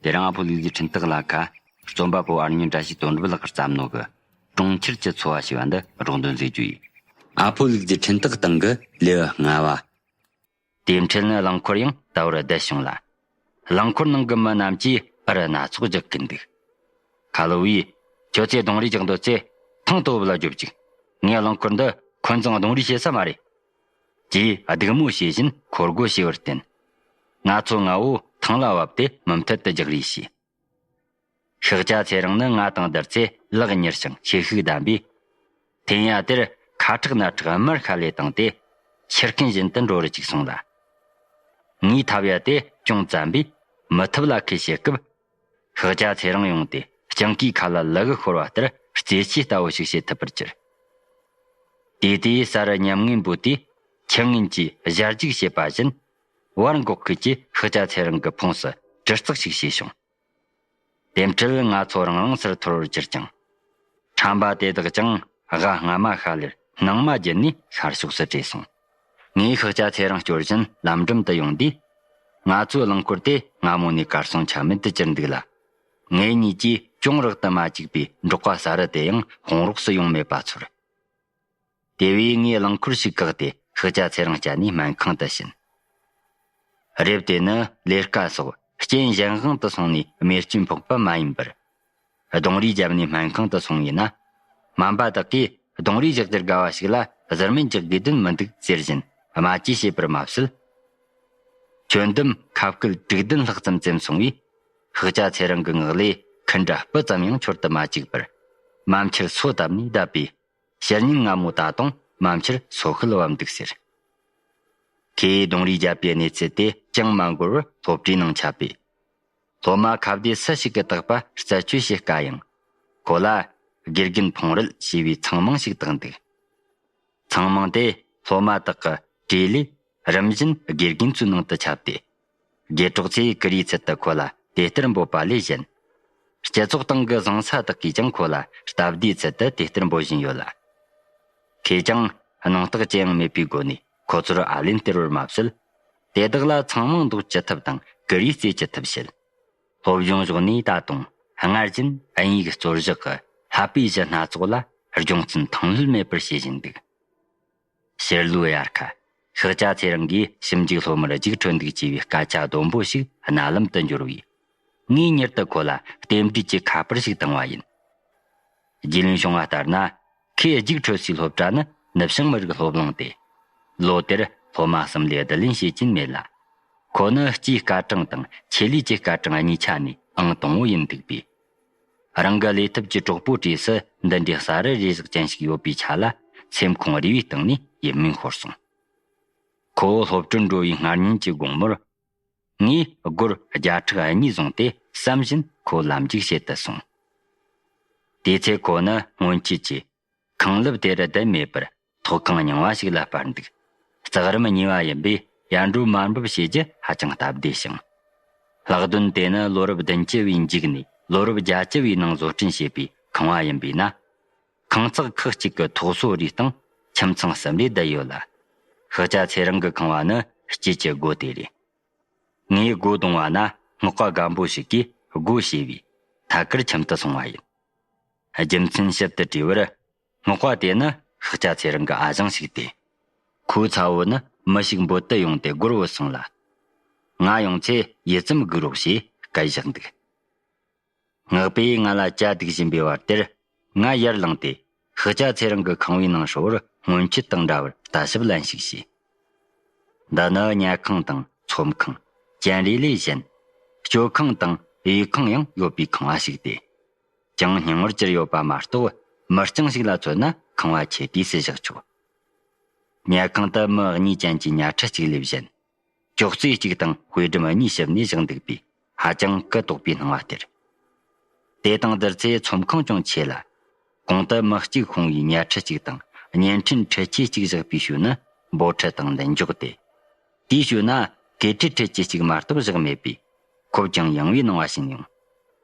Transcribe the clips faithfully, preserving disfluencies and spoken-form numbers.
དེ་རིང་ཨ་ཕོ་ལུག་རྫི་འཕྲིན་སྟེགས་ལ་ཁ། རྩོམ་པ་པོ་ཨར་ཉི་བཀྲ་ཤིས་དོན་གྲུབ་ལགས་བརྩམས་ནོ་གི་གྲོང་ཁྱེར་གྱི་འཚོ་བ་ཞེས་པ་འདི་སྒྲོག་འདོན་མཛད་རྒྱུ་ཡིན། ཨ་ཕོ་ལུག་རྫི་འཕྲིན་སྟེགས་སྟེང་གི་ལེའུ་ལྔ་བ། དེ་འཕྲལ་ནི་རླངས་འཁོར་ཡང་ད་བར་བསྡད་བྱུང་ལ། རླངས་འཁོར་ནང་གི་མི་རྣམས་ཀྱིས་ཨར་སྣ་ཚོགས་རྒྱག་གིན་འདུག་ཁ་ལོ་བས། ཁྱོད་ཚོས་གདོང་རིས་རྒྱག་འདོད་ཚེ་ཐང་དུ་བབ་ལ་རྒྱོབ་ཅིག་ངའི་རླངས་འཁོར་འདི་འཁོན་འཛིང་གདོང་རིས་བྱེད་ས་མ་རེད། ཅེས་སྡིགས་མོ་བྱེད་བཞིན་ཁོ་རྒོལ་བྱས་པར་བརྟེན། ང་ཚོ་ལྔ་བོ་ཐང་ལ་བབས་ཏེ་མུ་མཐུད་དུ་རྒྱག་རེས་བྱས། ཤཱཀྱ་ཚེ་རིང་ནི་ང་དང་བསྡུར་ཚེ་ལག་གཉེར་ཞིང་ཤེད་ཤུགས་ལྡན་པས། འཐེན་ཡ་དེར་ཁ་ཁྲག་སྣ་ཁྲག་དམར་ཤ་ལས་བཏང་སྟེ་ཤི་རྐུན་བཞིན་དུ་འགྲོ་རུ་བཅུག་སོང་ལ། ངས་འཐབ་ཡ་དེ་ཅུང་བཙན་པས་མི་ཐུབ་ལ་ཁད་བྱེད་སྐབས། ཤཱཀྱ་ཚེ་རིང་ཡོང་སྟེ་སྤྱང་ཀིའི་ཁ་ལ་ལུ་གུ་ཤོར་བ་ལྟར་རྩེད་ཆས་ལྟ་བུ་ཞིག་བྱེད་ཐུབ་པར་གྱུར། དེ་དུས་ས་རུ་ཉམས་ངན་འབུད་དེ་ཁྱི་ངན་གྱིས་གཞར་རྒྱུག་བྱེད་པ་བཞིན། བར་འགོག་ཁུལ་གྱིས་ཤཱཀྱ་ཚེ་རིང་གི་ཕོངས་སུ་གྲི་རྩག་ཞིག་བྱས་བྱུང་། དེ་འཕྲལ་ང་ཚོ་རང་རང་སར་འཐོར་བར་གྱུར་ཅིང་། ཁྲམ་པ་དེ་དག་ཀྱང་ཨ་སྔ་མ་ཤ་ལེར་སྣང་མ་བརྒྱུད་ནས་ཤར་ཕྱོགས་སུ་བྲོས་སོང་། ངས་ཤཱཀྱ་ཚེ་རིང་སྐྱོར་བཞིན་ལམ་འགྲམ་དུ་ཡོང་དུས། ང་ཚོའི་རླངས་འཁོར་དེ་སྔ་མོ་ནས་གར་སོང་ཆ་མེད་དུ་གྱུར་འདུག་ལ། ངེད་གཉིས་ཀྱིས་ཅུང་རག་ཏུ་མ་བཅུག་པའི་འབྲོག་པ་ས་རུ་དེ་ཡང་དཔུང་རོགས་སུ་ཡོང་མེད་པ་ཚོར། དེ་བས་ངས་རླངས་འཁོར་ཞིག་བཀག་སྟེ་ཤཱཀྱ་ཚེ་རིང་བསྐྱལ་ནས་སྨན་ཁང་དུ་ཕྱིན། རེབ་དེ་ནི་ལས་ཀ་སོགས་རྐྱེན་གཞན་དབང་དུ་སོང་ནས་རྨས་སྐྱོན་ཕོག་པ་མ་ཡིན་པར། གདོང་རིས་བརྒྱབ་ནས་སྨན་ཁང་དུ་སོང་ཡིན་ན། སྨན་པ་དག་གིས་གདོང་རིས་བཞག་རྒྱུར་དགའ་བ་ཞིག་ལ་གཟུར་མིན་རྒྱག་དགོས་དོན་མི་འདུག་ཟེར་བཞིན་སྨྲ་བརྗོད་བྱེད་པར་མ་ཟད། ཁྱོན་བསྡོམས་ཁ་སྐད་དྲུག་བདུན་ལྷག་ཙམ་བཙེམས་སོང་བས། ཤཱཀྱ་ཚེ་རིང་གི་ངག་ལས་ཁུ་འདྲ་སྤུ་ཙམ་ཡང་འཆོར་དུ་མ་བཅུག་པར། རྨ་ཕྱིར་སོ་བཏབ་ནས་བསྡད་པས། ཕྱི་ཉིན་སྔ་མོ་ད་དུང་རྨ་ཕྱིར་སོ་ཤུལ་བབས་འདུག་ཟེར། ཁོས་གདོང་རིས་བརྒྱབ་པའི་གནས་ཚུལ་དེ་ཅང་མ་འགོར་བར་སློབ་གྲྭའི་ནང་ཁྱབ་པས། སློབ་མ་ཁ་བདེ་སུ་ཞིག་གིས་བཏགས་པ་རྩད་གཅོད་བྱེད་དཀའ་ཡང་། ཁོ་ལ་དགེ་རྒན་ཕུང་རལ་ཞེས་པའི་ཚང་མང་ཞིག་བཏགས་འདུག་ཚང་མང་དེ་སློབ་མ་དག་གི་གྲས་ལས་རིམ་བཞིན་དགེ་རྒན་ཚོའི་ནང་དུ་ཁྱབ་སྟེ། དགེ་གྲོགས་ཚོས་ཀུ་རེའི་ཚུལ་དུ་ཁོ་ལ་དེ་ལྟར་འབོད་པ་ལས་གཞན། སྤྱི་ཚོགས་སྟེང་གི་བཟང་ས་དག་གིས་ཀྱང་ཁོ་ལ་སྟབས་བདེའི་ཚུལ་དུ་དེ་ལྟར་འབོད་བཞིན་ཡོད་ལ། ཁོས་ཀྱང་སྣང་རྟོག་ཅི་ཡང་མེད་པའི་སྒོ་ནས་ཁོ་ཚོར་ཨ་ལན་སྟེར་བར་མ་ཟད། དེ་དག་ལ་ཚང་མང་འདོགས་ཅི་ཐུབ་དང་ཀུ་རེ་རྩེ་ཅི་ཐུབ་བྱེད། སློབ་སྦྱོང་ཕྱོགས་ནས་ད་དུང་སྔར་བཞིན་དབྱིན་ཡིག་རྩོལ་བཞག་གི་བསླབ་པའི་གཞི་སྣ་ཚོགས་ལ་སྦྱོང་ཚན་ཐོན་ལྷོད་མེད་པར་བྱེད་བཞིན་འདུག་ཕྱིར་ལོའི་དབྱར་ཁ། ཤཱཀྱ་ཚེ་རིང་གིས་ཞིབ་འཇུག་སློབ་མར་རྒྱུགས་འཕྲོད་འདུག་ཅེས་པའི་སྐད་ཆ་བསྡོམས་པོ་ཞིག་རྣ་ལམ་དུ་འབྱོར་བས། ངས་མྱུར་དུ་ཁོ་ལ་རྟེན་འབྲེལ་གྱི་ཁ་པར་ཞིག་བཏང་བ་ཡིན། རྒྱུས་ལོན་བྱུང་བ་ལྟར་ན། ཁོས་རྒྱུགས་འཕྲོད་སའི་སློབ་གྲྭ་ནི་ནུབ་བྱང་མི་རིགས་སློབ་གླིང་སྟེ། ལོ་དེར་སློབ་མ་གསུམ་ལས་བསྡུ་ལེན་བྱེད་ཀྱིན་མེད་ལ། ཁོ་ནི་སྤྱིའི་སྐར་གྲངས་དང་ཆེད་ལས་ཀྱི་སྐར་གྲངས་གཉིས་ཆ་ནས་ཨང་དང་པོ་ཡིན་འདུག་པས། རང་གི་ལས་ཐབས་ཀྱི་གྲོགས་པོའི་གྲས་སུ་འདི་འདྲའི་གསར་རུ་རེ་ཞིག་ཅན་ཞིག་ཡོད་པའི་ཆ་ལ་སེམས་ཁོང་རེ་བའི་སྟེང་ནས་ཡིད་སྨོན་ཤོར་སོང་། ཁོ་སློབ་གྲྭར་འགྲོ་བའི་སྔ་ཉིན་གྱི་དགོང་མོར། ངས་སྒོར་བརྒྱ་ཕྲག་གཉིས་བཟུང་སྟེ་བསམ་བཞིན་ཁོ་ལམ་རྒྱུག་བྱེད་དུ་སོང་། དེ་ཚེ་ཁོ་ནི་སྔོན་ཆད་ཀྱི་ཁང་ལེབ་དེ་རུ་བསྡད་མེད་པར་ཐོག་ཁང་རྙིང་བ་ཞིག་ལ་སྤར་འདུག་རྩག་རིམ་གཉིས་པ་ཡིན་པས་ཡར་འགྲོ་མར་འབབ་བྱེད་རྒྱུ་ཧ་ཅང་སྟབས་བདེ་ཞིང་། ལྷག་དོན་དེ་ནི་ལོ་རབས་བདུན་ཅུ་བའི་མཇུག་ནས་ལོ་རབས་བརྒྱད་ཅུ་བའི་ནང་བཟོ་སྐྲུན་བྱས་པའི་ཁང་བ་ཡིན་པས་ན། ཁང་བརྩེགས་ཁག་གཅིག་གི་ཐོག་སོ་རེའི་སྟེང་ཁྱིམ་ཚང་གསུམ་རེ་བསྡད་ཡོད་ལ། ཤཱཀྱ་ཚེ་རིང་གི་ཁང་བ་ནི་དཀྱིལ་གྱི་སྒོ་དེ་རེད། ངས་སྒོ་རྡུང་བ་ན་སྔགས་པ་སྒམ་པོ་ཞིག་གིས་སྒོ་ཕྱེ་བས་ཐད་ཀར་ཁྱིམ་དུ་སོང་བ་ཡིན། རྒྱུ་མཚན་ཞིབ་ཏུ་དྲིས་པར། སྔགས་པ་དེ་ནི་ཤཱཀྱ་ཚེ་རིང་གི་ཨ་ཞང་ཞིག་སྟེ། ཁོའི་ཚ་བོ་ནི་མི་ཞིག་འབོད་དུ་ཡོང་སྟེ་སྒོར་བུད་སོང་ལ། ང་ཡོང་ཚེ་ཡིད་ཙམ་སྒུག་རོགས་ཞེས་སྐད་བཞག་འདུག་སྔགས་པས་ང་ལ་གྱ་སྡིག་བཞིན་པའི་བར་དེར། ང་ཡར་ལངས་ཏེ་ཤཱཀྱ་ཚེ་རིང་གི་ཁང་བའི་ནང་ཧྲིལ་བོར་སྔོན་ཆད་དང་འདྲ་བར་ལྟ་ཞིབ་ལན་ཞིག་བྱས། འདི་ནི་ཉལ་ཁང་དང་ཚོམ་ཁང་། གྱོན་རས་ལས་གཞན། སྤྱོད་ཁང་དང་གཡས་ཁང་ཡང་ཡོད་པའི་ཁང་བ་ཞིག་སྟེ། ཅང་སྙིང་བར་གྱུར་ཡོད་པ་མ་གཏོགས་མི་རྐྱང་ཞིག་ལ་མཚོན་ན་ཁང་བ་ཆེ་དུས་སུ་བཞག་ཆོག་ཉལ་ཁང་དུ་མི་གཉིས་ཅན་གྱི་ཉལ་ཁྲི་གཅིག་ལས་གཞན། ཅོག་ཙེ་གཅིག་དང་དཔེ་སྒྲོམ་གཉིས་ཞིབ་ནས་བཞག་འདུག་པས་ཧ་ཅང་གུ་དོག་པའི་སྣང་བ་སྟེར། དེ་དང་བསྡུར་ཚེ་ཚོམ་ཁང་ཅུང་ཆེ་ལ། གོང་དུ་མི་གཅིག་ཤོང་བའི་ཉལ་ཁྲི་གཅིག་དང་བརྙན་འཕྲིན་འཕྲུལ་ཆས་གཅིག་བཞག་པའི་ཤུལ་ནི་འབོལ་ཁྲི་དང་མདུན་འཇོག་སྟེ། དེའི་ཤུལ་ན་གོས་འཁྲུད་འཕྲུལ་ཆས་གཅིག་མ་གཏོགས་བཞག་མེད་པས་ཁོབ་ཀྱང་ཡངས་པའི་སྣང་བ་ཞིག་མྱོང་།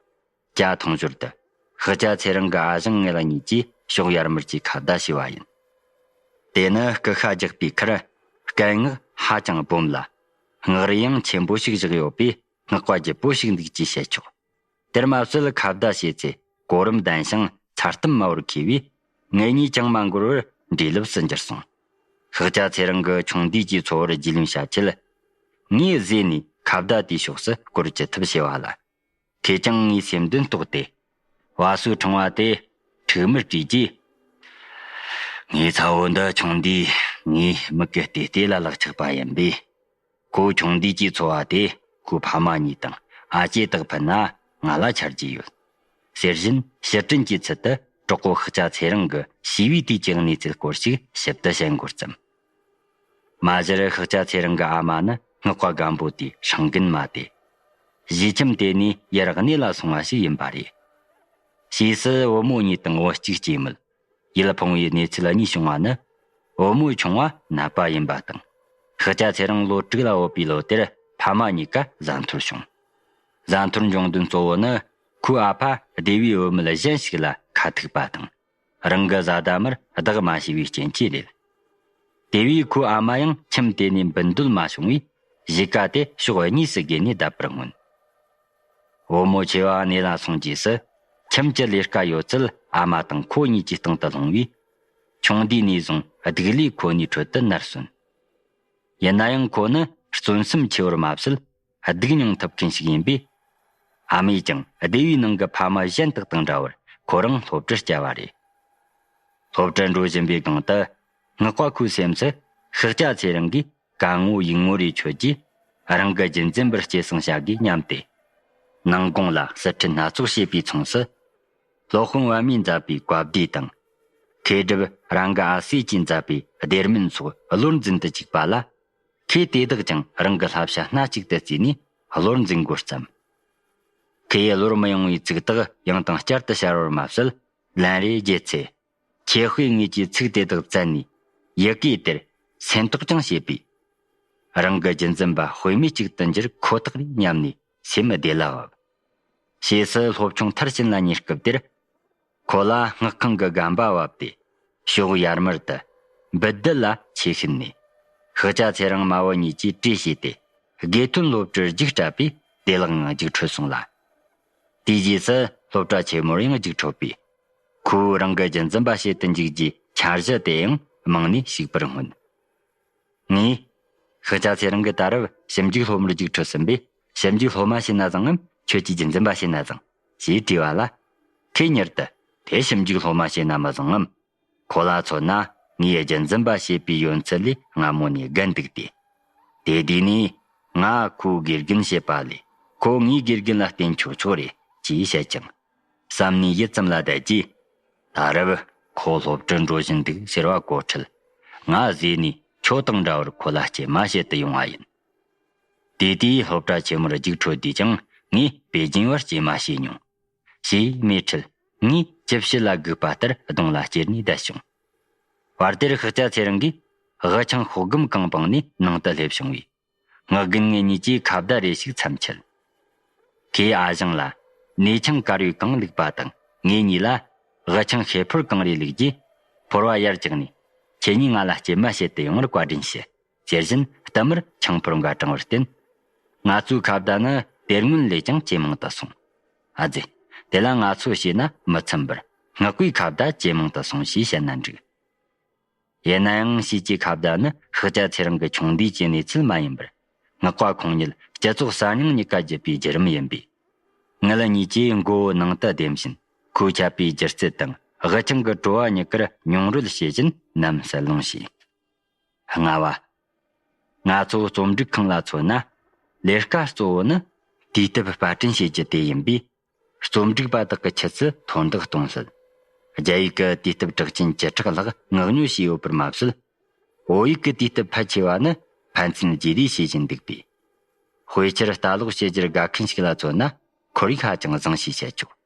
ཇ་འཐུང་ཞོར་དུ་ཤཱཀྱ་ཚེ་རིང་གི་ཨ་ཞང་ངེད་གཉིས་ཀྱིས་ཕྱོགས་ཡར་མར་གྱི་ཁ་བརྡ་བྱས་པ་ཡིན། དེ་ནི་སྐུ་ཤ་རྒྱག་པའི་ཁར་སྐད་ངག་ཧ་ཅང་སྦོམ་ལ། སྔགས་རིགས་ཡང་ཆེན་པོ་ཞིག་བཞག་ཡོད་པས་ བསྔགས་པ་ལྗིད་པོ་ཞིག་འདུག་ཅེས་བཤད་ཆོག། དེར་མ་ཟད་ཁ་བརྡ་བྱས་ཚེ་གོ་རིམ་ལྡན་ཞིང་མཚར་གཏམ་དམའ་བར་མཁས་པས་ངེད་གཉིས་ཅང་མ་འགོར་བར་འབྲས་ལེབ་སུ་འགྱུར་སོང་། ཤཱཀྱ་ཚེ་རིང་གི་ཆུང་དུས་ཀྱི་འཚོ་བར་རྒྱུས་ལོན་བྱ་ཆེད། ངས་བཟོས་ནས་ཁ་བརྡ་དེའི་ཕྱོགས་སུ་སྐོར་ཅི་ཐུབ་བྱས་པ་ལ། ཁོས་ཀྱང་ངའི་སེམས་འདུན་རྟོགས་ཏེ། བ་སོའི་ཕྲེང་བ་དེ་ཁྲིག་མར་བྲིས་རྗེས། ངའི་ཚ་བོ་འདི་ཆུང་དུས་ངའི་མིག་གི་ལྟེ་ལྟེ་ལ་ལག་ཆགས་པ་ཡིན་པས། ཁོ་ཆུང་དུས་ཀྱི་འཚོ་བ་དེ་ཁོའི་ཕ་མ་གཉིས་དང་ཨ་ཅེ་དག་ཕུད་ན་ང་ལ་ཆ་རྒྱུས་ཡོད། ཟེར་བཞིན་ཕྱིར་དྲན་གྱི་ཚུལ་དུ་གྲོགས་པོ་ཤཱཀྱ་ཚེ་རིང་གི་ཤི་བའི་དུས་ཀྱི་གནས་ཚུལ་སྐོར་ཞིག་ཞིབ་ཏུ་བཤད་འགོ་བརྩམས། མ་གཞིར་ཤཱཀྱ་ཚེ་རིང་གི་ཨ་མ་ནི་སྔགས་པ་སྒམ་པོ་དེའི་སྲིང་རྒན་མ་སྟེ། གཞིས་ཁྱིམ་དེ་ནས་ཡར་གནས་ལ་སོང་བ་ཞིག་ཡིན་པ་རེད། ཕྱིས་སུ་བུ་མོ་གཉིས་དང་བུ་གཅིག་སྐྱེས་མོད། ཡིད་ཕངས་པའི་གནས་ཚུལ་གཉིས་བྱུང་བ་ནི། བུ་མོ་ཆུང་བ་ནད་པ་ཡིན་པ་དང་། ཤཱཀྱ་ཚེ་རིང་ལོ་དྲུག་ལ་བུད་པའི་ལོ་དེར་ཕ་མ་གཉིས་ཀ་བཟའ་འཐོར་བྱུང་། བཟའ་འཐོར་འབྱུང་དོན་གཙོ་བོ་ནི་ཁོའི་ཨ་ཕ་སྡེ་བའི་བུད་མེད་གཞན་ཞིག་ལ་ཁ་ཐུག་པ་དང་། རང་གི་བཟའ་ཟླ་མར་བདག་མ་བྱས་པའི་རྐྱེན་གྱིས་རེད། དེ་བས་ཁོའི་ཨ་མ་ཡང་ཁྱིམ་དེ་ནས་འབུད་འདོད་མ་བྱུང་བས་གཞིས་ཀ་དེ་ཕྱོགས་གཉིས་སུ་བགོས་ནས་བསྡད་པར་མངོན། བུ་མོ་ཆེ་བ་གནས་ལ་སོང་རྗེས་སུ་ཁྱིམ་གྱི་ལས་ཀ་ཡོད་ཚད་ཨ་མ་དང་ཁོ་གཉིས་ཀྱི་སྟེང་དུ་ལྷུང་བས། ཆུང་དུས་ནས་བཟུང་སྡུག་ལས་ཁོ་ནའི་ཁྲོད་དུ་ནར་སོན། ཡིན་ན་ཡང་ཁོ་ནི་བརྩོན་སེམས་ཆེ་བར་མ་ཟད། སྡུག་མྱོང་ཐུབ་མཁན་ཞིག་ཡིན་པས། ཨ་མས་ཀྱང་སྡེ་བའི་ནང་གི་ཕ་མ་གཞན་དག་དང་འདྲ་བར་ཁོ་རང་སློབ་གྲྭར་བསྐྱལ་བ་རེད། སློབ་གྲྭར་འགྲོ་བཞིན་པའི་སྒང་དུ་སྔགས་པ་ཁོའི་སེམས་སུ་ཤཱཀྱ་ཚེ་རིང་གིས་གད་ངོ་ཡིག་ངོ་རེ་ཆོད་རྗེས་རང་གི་རྒྱུད་འཛིན་པར་སྐྱེད་སྲིང་བྱ་དགོས་སྙམ་སྟེ། ནང་དགོང་ལ་ཟུར་ཁྲིད་སྣ་ཚོགས་བྱེད་པའི་མཚུངས་སུ། སློབ་དཔོན་པདྨས་མཛད་པའི་བཀའ་སྡེ་དང་། མཁས་གྲུབ་རང་གི་ཨ་སྲས་ཀྱིས་མཛད་པའི་སྡེར་མིན་སོགས་བློར་འཛིན་དུ་བཅུག་པ་ལ། ཁོས་དེ་དག་ཀྱང་རང་གི་བསླབ་བྱ་སྣ་གཅིག་ཏུ་བརྩིས་ནས་བློར་འཛིན་འགོ་བརྩམས། ཁོས་བློར་མི་ཡོང་བའི་ཚིག་དག་ཡང་དང་བསྐྱར་དུ་བཤར་བར་མ་ཟད། ལན་རེ་བརྗེད་ཚེ། ཁྱེད་དཔེ་ངེད་ཀྱི་ཚིག་དེ་དག་བཙལ་ནས་ཡི་གེ་དེར་སེམས་རྟོགས་ཀྱང་བྱེད་པས། རང་གི་རྒྱུད་འཛིན་པ་དཔེ་མེད་ཅིག་ཏུ་འགྱུར་ཁོ་ཐག་རེད་སྙམ་ནས་སེམས་བདེ་ལ་བབ། ཕྱིས་སུ་སློབ་ཆུང་མཐར་ཕྱིན་ལ་ཉེ་སྐབས་དེར། ཁོ་ལ་སྔགས་ཁང་གི་རྒན་པ་བབས་ཏེ། ཕྱོགས་ཡར་མར་དུ་འབུད་རྡུལ་ལ་ཆས་ཤིང་ནས། ཤཱཀྱ་ཚེ་རིང་མ་བུ་གཉིས་ཀྱིས་གྲོས་བྱས་ཏེ། དགེ་ཐོན་སློབ་གྲྭར་རྒྱུགས་སྤྲད་པས་བདེ་བླག་ངང་རྒྱུགས་འཕྲོད་སོང་ལ། དེའི་རྗེས་སུ་སློབ་གྲྭ་ཆེན་མོར་ཡང་རྒྱུགས་འཕྲོད་པས། ཁོས་རང་གི་རྒྱུད་འཛིན་པ་བྱེད་དུ་འཇུག་རྒྱུའི་འཆར་གཞི་དེ་ཡང་རྨང་ནས་ཞིག་པར་མངོན། ངས། ཤཱཀྱ་ཚེ་རིང་གིས་ད་རེབ་ཞིབ་འཇུག་སློབ་མར་རྒྱུགས་འཕྲོད་ཟིན་པས། ཞིབ་འཇུག་སློབ་མ་བྱས་ན་བཟང་ངམ། ཁྱོད་ཀྱིས་རྒྱུད་འཛིན་པ་བྱས་ན་བཟང་། ཞེས་དྲིས་པ་ལ། ཁོས་མྱུར་དུ། དེ་ཞིབ་འཇུག་སློབ་མ་བྱས་ན་མི་བཟང་ངམ། ཁོ་ལ་མཚོན་ན་ངས་རྒྱུད་འཛིན་པ་བྱས་པའི་ཡོན་ཚད་ལས་སྔ་མོ་ནས་རྒན་འདུག་སྟེ། དེ་དུས་ནས་ང་ཁོའི་དགེ་རྒན་བྱེད་པ་ལས་ཁོ་ངའི་དགེ་རྒན་ལ་བརྟེན་ཆོག་ཆོག་རེད་ཅེས་བཤད་ཅིང་། བསམ་ནས་ཡིད་ཙམ་ལ་བསྡད་རྗེས། ད་རེབ་ཁོ་སློབ་གྲྭར་འགྲོ་བཞིན་འདུག་ཟེར་བ་གོ་འཕྲལ། ང་བཟོས་ནས་ཁྱོད་དང་འདྲ་བར་ཁོ་ལ་སྐྱེལ་མ་བྱེད་དུ་ཡོང་བ་ཡིན། དེ་དུས་སློབ་གྲྭ་ཆེན་མོར་རྒྱུགས་འཕྲོད་དུས་ཀྱང་ངས་པེ་ཅིན་བར་སྐྱེལ་མ་བྱས་མྱོང་། ཞེས་སྨྲས་འཕྲལ་ངས་ཅི་བྱེད་ལ་སྒུག་པ་ལྟར་གདོང་ལ་ཅེར་ནས་བསྡད་བྱུང་། བར་དེར་ཤཱཀྱ་ཚེ་རིང་གིས་དབུ་ཆེན་ཤོག་སྒམ་གང་སྤངས་ནས་ནང་དུ་སླེབས་བྱུང་བས། ངག་རྒན་ངེད་གཉིས་ཀྱིས་ཁ་བརྡ་རེ་ཞིག་མཚམས་ཆད། ཁོས་ཨ་ཞང་ལ་ནས་ཆང་དཀར་ཡོལ་གང་བླུགས་པ་དང་ངེད་གཉིས་ལ་དབུ་ཆེན་ཤེལ་ཕོར་གང་རེ་བླུགས་རྗེས། ཕོར་བ་ཡར་བཀྱགས་ནས་ཁྱེད་གཉིས་ང་ལ་སྐྱེལ་མ་བྱེད་དུ་ཡོང་བར་བཀའ་དྲིན་ཞུ། ཟེར་བཞིན་གཏའ་མར་ཆང་ཕོར་འགའ་དྲངས་པར་བརྟེན། ང་ཚོའི་ཁ་བརྡ་ནི་དེ་སྔོན་ལས་ཀྱང་ཇེ་མང་དུ་སོང་། ཨ་ཙི། དེ་ལ་ང་ཚོས་བྱས་ན་མི་འཚམ་པར་སྔགས་པའི་ཁ་བརྡ་ཇེ་མང་དུ་སོང་ཞེས་བཤད་ན་འགྲིག། ཡིན་ན་ཡང་ཕྱིས་ཀྱི་ཁ་བརྡ་ནི་ཤཱཀྱ་ཚེ་རིང་གི་ཆུང་དུས་ཀྱི་གནས་ཚུལ་མ་ཡིན་པར། སྔགས་པ་ཁོང་ཉིད་སྤྱི་ཚོགས་གསར་རྙིང་གཉིས་ཀ་བརྒྱུད་པའི་བརྒྱུད་རིམ་ཡིན་པས། ངེད་གཉིས་ཀྱིས་མགོ་བོ་ནང་དུ་ལྡེམ་བཞིན་ཁོའི་ཆད་པའི་སྒྱུ་རྩལ་དང་དབུ་ཆེན་གྱི་བྲོ་བ་གཉིས་ཀར་མྱོང་རོལ་བྱེད་བཞིན་ནམ་གསལ་སློང་བྱས། ལྔ་བ། ང་ཚོ་རྩོམ་སྒྲིག་ཁང་ལ་མཚོན་ན། ལས་ཀ་གཙོ་བོ་ནི་དུས་དེབ་པར་སྐྲུན་བྱེད་རྒྱུ་དེ་ཡིན་པས། རྩོམ་སྒྲིག་པ་དག་གི་ཆུ་ཚད་མཐོར་འདེགས་གཏོང་སྲོལ། རྒྱ་ཡིག་གི་དུས་དེབ་གྲགས་ཅན་བཅུ་ཕྲག་ལྷག་མངགས་ཉོ་བྱས་ཡོད་པར་མ་ཟད། བོད་ཡིག་གི་དུས་དེབ་ཕལ་ཆེ་བ་ནི་ཕན་ཚུན་བརྗེ་ལེན་བྱེད་བཞིན་འདུག་པས། དཔེ་ཆར་ལྟ་ཀློག་བྱེད་རྒྱུར་དགའ་མཁན་ཞིག་ལ་མཚོན་ན་ཁོར་ཡུག་ཧ་ཅང་བཟང་ཞེས་བཤད་ཆོག།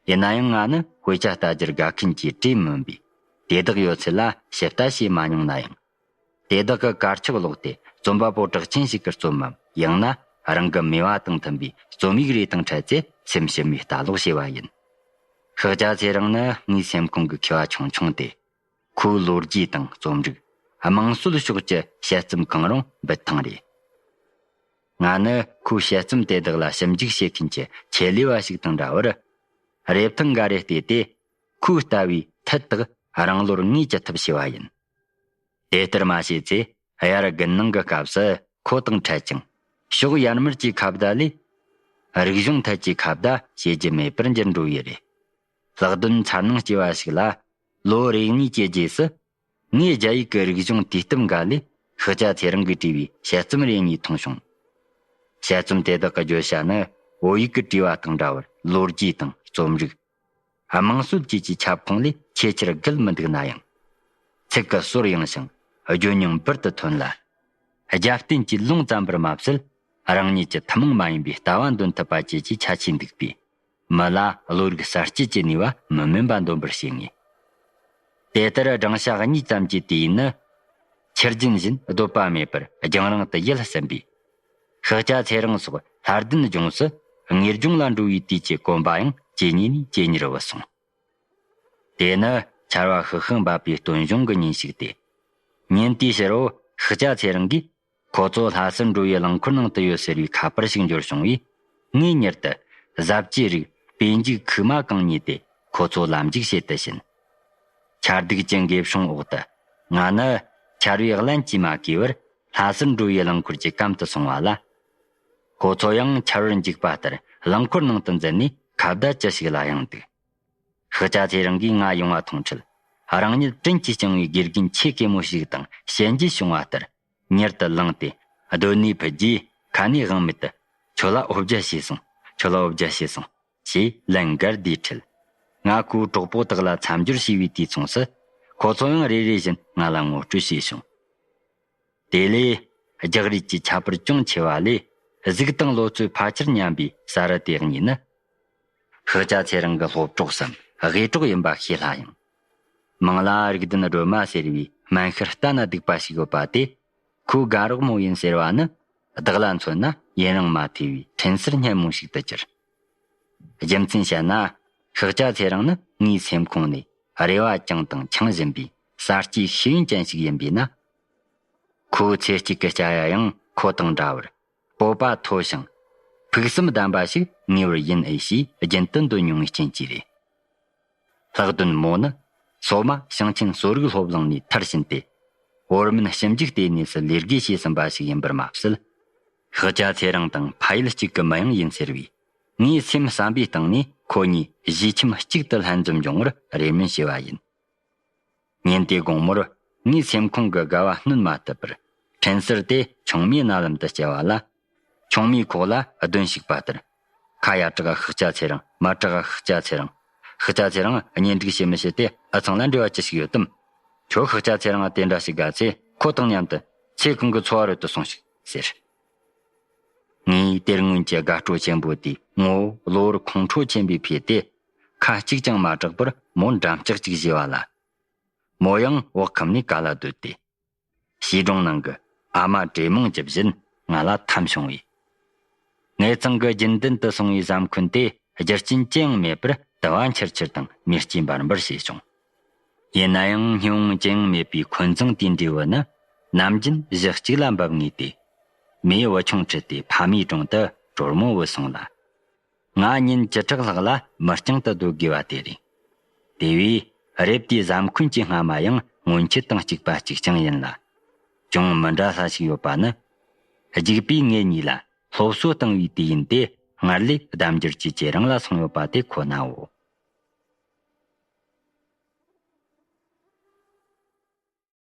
ཡིན་ན་ཡང་ང་ནི་དཔེ་ཆ་ལྟ་རྒྱུར་དགའ་མཁན་གྱི་གྲས་མིན་པས། དེ་དག་ཡོད་ཚད་ལ་ཞིབ་ལྟ་བྱས་མ་མྱོང་ན་ཡང་། དེ་དག་གི་དཀར་ཆག་ཀློག་སྟེ་རྩོམ་པ་པོ་གྲགས་ཅན་ཞིག་གི་རྩོམ་མམ་ཡང་ན་རང་གི་མོས་པ་དང་མཐུན་པའི་རྩོམ་ཡིག་རེ་དང་འཕྲད་ཚེ་སེམས་ཞུམ་མེད་ལྟ་ཀློག་བྱས་པ་ཡིན། ཤཱཀྱ་ཚེ་རིང་ནི་ངའི་སེམས་ཁོང་གི་མཁས་པ་ཆུང་ཆུང་སྟེ། ཁོའི་ལོ་རྒྱུས་དང་རྩོམ་རིག་དམངས་སྲོལ་ཕྱོགས་ཀྱི་དཔྱད་རྩོམ་གང་རུང་འབུད་ཐེངས་རེ། ང་ནི་ཁོའི་དཔྱད་རྩོམ་དེ་དག་ལ་ཞིབ་འཇུག་བྱེད་མཁན་གྱི་ཆེད་ལས་པ་ཞིག་དང་འདྲ་བར། རེབ་ཐང་འགའ་རེ་བལྟས་ཏེ། ཁོའི་ལྟ་བའི་ཐད་དག་རང་བློར་ངེས་ཅི་ཐུབ་བྱས་པ་ཡིན། དེ་ལྟར་མ་བྱས་ཚེ། དབྱར་དགུན་གནང་གི་སྐབས་སུ་ཁོ་དང་འཕྲད་ཅིང་། ཕྱོགས་ཡར་མར་གྱི་ཁ་བརྡ་ལས། རིག་གཞུང་ཐད་ཀྱི་ཁ་བརྡ་བྱེད་རྒྱུ་མེད་པར་འགྱུར་འགྲོ་ཡི་རེད། ལྷག་དོན་འཚར་སྣང་སྐྱེ་བ་ཞིག་ལ། ལོ་རེ་གཉིས་ཀྱི་རྗེས་སུ། ངས་རྒྱ་ཡིག་གི་རིག་གཞུང་དུས་དེབ་འགའ་ལས་ཤཱཀྱ་ཚེ་རིང་གིས་བྲིས་པའི་དཔྱད་རྩོམ་རེ་གཉིས་མཐོང་བྱུང་། དཔྱད་རྩོམ་དེ་དག་གི་བརྗོད་བྱ་ནི་བོད་ཡིག་གི་བྲིས་པ་དང་འདྲ་བར་ལོ་རྒྱུས་དང་རྩོམ་རིག་དམངས་སྲོལ་བཅས་ཀྱི་ཁྱབ་ཁོངས་ལས་ཆེས་ཆེར་བརྒལ་མི་འདུག་ན་ཡང་། ཚིག་གི་ཟོར་ཡངས་ཤིང་། བརྗོད་མྱོང་འབུར་དུ་ཐོན་ལ། རྒྱབ་རྟེན་གྱི་ལུང་ཙམ་པར་མ་ཟད། རང་ཉིད་ཀྱི་ཐུན་མོང་མ་ཡིན་པའི་ལྟ་བ་འདོན་ཐུབ་པ་བཅས་ཀྱི་ཁྱད་ཆོས་འདུག་པས། མི་ལ་བློ་རིག་གསར་སྐྱེད་ཀྱི་ནུས་པ་མི་དམན་པ་འདོན་པར་བྱེད་ངེས། དེ་ལྟར་སྦྲང་ཤ་གཉིས་ཙམ་གྱི་དུས་ཡུན་ནི། ཆུ་རྒྱུན་བཞིན་སྡོད་པ་མེད་པར་རྒྱང་རིང་དུ་ཡིད་ཟིན་པས། ཤཱཀྱ་ཚེ་རིང་སོགས་ལྷ་ལྡན་ལྗོངས་སུ་དངོས་ལྗོངས་ལ་འགྲོ་བའི་དུས་ཀྱི་གོམ་པ་ཡང་ཇེ་ཉེ་ནས་ཇེ་ཉེར་བུད་སོང་། དེ་ནི་ཆར་བ་ཤིག་ཤིག་འབབ་པའི་སྟོན་གཞུང་གི་ཉིན་ཞིག་སྟེ། ཉིན་དེའི་ཕྱི་དྲོ་ཤཱཀྱ་ཚེ་རིང་གིས། ཁོ་ཚོ་ལྷ་སར་འགྲོ་བའི་རླངས་འཁོར་ནང་དུ་ཡོད་ཟེར་བའི་ཁ་པར་ཞིག་འབྱོར་བྱུང་བས། ངས་མྱུར་དུ་གཟབ་རྒྱས་རིགས་པེ་འཇིག་ཁུག་མ་གང་ཉོས་ཏེ་ཁོ་ཚོ་ལམ་འཇུག་བྱེད་དུ་ཕྱིན། ཆར་སྡུག་གི་འགེབས་སྲུང་འོག་ཏུ། ང་ནི་ཆར་བའི་རླན་གྱིས་མ་གོས་པར་ལྷ་སར་འགྲོ་བའི་རླངས་འཁོར་གྱི་གམ་དུ་སོང་བ་ལ། ཁོ་ཚོ་ཡང་ཆར་བར་འཇིགས་པ་ལྟར་རླངས་འཁོར་ནང་དུ་འཛུལ་ནས་ཁ་བརྡ་ཅི་ཞིག་ལ་གཡེངས་འདུག་ཤཱཀྱ་ཚེ་རིང་གིས་ང་ཡོང་བ་མཐོང་འཕྲལ། རང་ཉིད་བྲན་གྱིས་བཅིངས་པའི་དགེ་རྒན་ཆེ་གེ་མོ་ཞིག་དང་ཞལ་མཇལ་བྱུང་བ་ལྟར། མྱུར་དུ་ལངས་ཏེ་སྡོད་གནས་ཕུད་རྗེས། ཁ་ནས་དབང་མེད་དུ། ཁྱོད་ལ་འོ་བརྒྱལ་བྱས་སོང་། ཁྱོད་ལ་འོ་བརྒྱལ་བྱས་སོང་། ཞེས་ལན་འགར་བསྡུས་འཕྲལ། ང་ཁོའི་གྲོགས་པོ་དག་ལ་མཚམས་སྦྱོར་བྱས་པའི་དུས་མཚུངས་སུ། ཁོ་ཚོ་ཡང་རེ་རེ་བཞིན་ང་ལ་ངོ་སྤྲོད་བྱས་བྱུང་། དེ་ལས་རྒྱག་རེས་ཀྱི་ཁྱད་པར་ཅུང་ཆེ་བ་ལས། གཟུགས་དང་ལོ་ཚོད་ཕལ་ཆེར་མཉམ་པའི་ས་རུ་དེ་གཉིས་ནི། ཤཱཀྱ་ཚེ་རིང་གི་སློབ་གྲོགས་སམ་དགེ་གྲོགས་ཡིན་པ་ཤེས་སླ་ཡང་། མིང་ལ་རིགས་ལྡན་སྒྲོལ་མ་ཟེར་བའི་སྨན་ཤར་ལྟ་ན་སྡུག་པ་ཞིག་ཡོད་པ་དེ། ཁོའི་དགའ་རོགས་མོ་ཡིན་ཟེར་བ་ནི། བདག་ལ་མཚོན་ན་ཡུན་རིང་མ་ཐོས་པའི་འཕྲིན་གསར་སྙན་མོ་ཞིག་ཏུ་གྱུར། རྒྱུ་མཚན་བཤད་ན། ཤཱཀྱ་ཚེ་རིང་ནི་ངའི་སེམས་ཁོང་ནས་རེ་བ་བཅངས་དང་འཆང་བཞིན་པའི་གསར་སྐྱེས་ཤེས་ཡོན་ཅན་ཞིག་ཡིན་པས་ན། ཁོའི་ཚེ་གཅིག་གི་སྐྱ་ཡ་ཡང་ཁོ་དང་འདྲ་བར། སྤོབས་པ་མཐོ་ཞིང་། ཕུགས་བསམ་ལྡན་པ་ཞིག་ངེས་པར་ཡིན་ཨེ་ཞེས་རྒྱུན་དུ་འདོད་མྱོང་བའི་རྐྱེན་གྱིས་རེད། ལྷག་དོན་མོ་ནི། སོ་མ་ཞིང་ཆེན་གསོ་རིག་སློབ་གླིང་ནས་མཐར་ཕྱིན་ཏེ། བོད་སྨན་ཞིབ་འཇུག་ལྟེ་གནས་སུ་ལས་བགོས་བྱས་ཟིན་པ་ཞིག་ཡིན་པར་མ་ཟད། ཤཱཀྱ་ཚེ་རིང་དང་ཕ་ཡུལ་གཅིག་གི་མི་ཡང་ཡིན་ཟེར་བས། ངའི་སེམས་བསམ་པའི་སྟེང་ནས་ཁོ་གཉིས་གཞིས་ཁྱིམ་གཅིག་ཏུ་ལྷན་འཛོམས་འབྱུང་བར་རེ་སྨོན་ཞུ་བ་ཡིན། ཉིན་དེའི་དགོང་མོར་ངའི་སེམས་ཁོང་གི་དགའ་བ་སྣོན་མ་ཐུབ་པར། འཕྲིན་གསར་དེ་ཆུང་མའི་རྣ་ལམ་དུ་བསྐྱལ་བ་ལ། ཆུང་མས་ཁོག་ལ་གདོན་ཞུགས་པ་ལྟར། ཁ་ཡར་དྲག་ཤཱཀྱ་ཚེ་རིང་། མར་དྲག་ཤཱཀྱ་ཚེ་རིང་། ཤཱཀྱ་ཚེ་རིང་གཉེན་སྒྲིག་བྱེད་མི་བྱེད་དེ་ཨ་ཚང་ལ་འབྲེལ་བ་ཅི་ཞིག་ཡོད་དམ། ཁྱོད་ཤཱཀྱ་ཚེ་རིང་དེ་འདྲ་ཞིག་དགའ་ཚེ་ཁོ་དང་མཉམ་དུ་ཚེ་གང་གི་འཚོ་བ་རོལ་དུ་སོང་ཞིག་ཟེར། ངའི་གཏེར་སྔོན་གྱི་དགའ་སྤྲོ་ཆེན་པོ་དེའི་ངོ་བོ་གློ་བུར་ཁོང་ཁྲོ་ཆེན་པོས་ཕྱེས་ཏེ། ཁ་གཅིག་ཀྱང་མ་གྲག་པར་མོ་འགྲམ་ལྕག་ཅིག་བཞེས་པ་ལ། མོ་ཡང་འོག་ཁུམ་ནས་ག་ལ་སྡོད་དེ། བྱིས་སྒྲུང་ནང་གི་ཨ་མ་བྲེ་མོང་གི་བཞིན་ང་ལ་འཐམ་བྱུང་བས། ངེད་ཚང་གི་རྒྱུན་ལྡན་དུ་སོང་བའི་བཟའ་འཁོན་དེ་རྒྱུ་རྐྱེན་ཅི་ཡང་མེད་པར་དུ་བ་འཕྱུར་འཕྱུར་དང་མེ་ལྕེ་འབར་འབར་བྱས་བྱུང་། ཡིན་ན་ཡང་སྙིང་བོ་ཅི་ཡང་མེད་པའི་འཁོན་འཛིང་དེ་འདྲའི་བུ་ནི་ནམ་རྒྱུན་གཞི་གཅིག་ལ་འབབ་ངེས་ཏེ། མོས་བུ་ཆུང་ཁྲིད་དེ་ཕ་མའི་དྲུང་དུ་གྲོར་མོ་བུད་སོང་ལ། ང་ཉིན་བཅུ་ཕྲག་ལྷག་ལ་མི་རྐྱང་དུ་སྡོད་དགོས་པ་དེ་རེད། དེ་བས་རེབ་དེའི་བཟའ་འཁོན་གྱི་སྔ་མ་ཡང་སྔོན་ཆད་དང་གཅིག་པ་གཅིག་རྐྱང་ཡིན་ལ། ཅུང་མི་འདྲ་ས་ཞིག་ཡོད་པ་ནི། རྒྱུག་པས་ངེད་གཉིས་ལ་སློབ་གསོ་བཏང་བའི་དུས་ཡུན་དེ་སྔར་ལས་ལྡབ་འགྱུར་གྱིས་ཇེ་རིང་ལ་སོང་ཡོད་པ་དེ་ཁོ་ནའོ།